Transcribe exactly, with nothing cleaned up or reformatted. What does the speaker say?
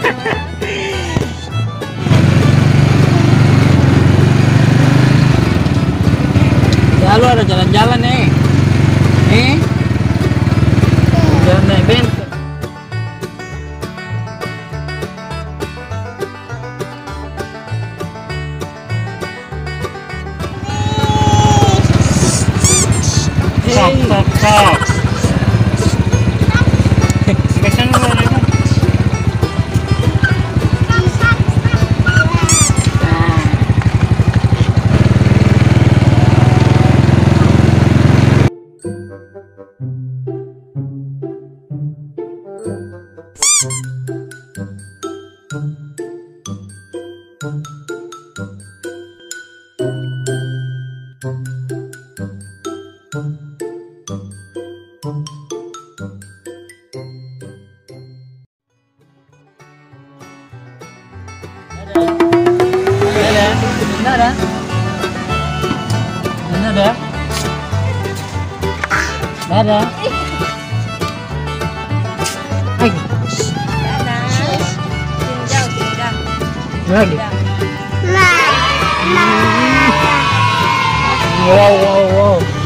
Ya, lu ada jalan-jalan nih. Nih. Jalan naik benteng. Sok, sok, sok. Biasanya lu ada kan? Dadah. Dadah. Dadah. Dadah. Hai. Dadah. Tinjau, tinjau. Lagi. Tinjau. Wow, wow, wow.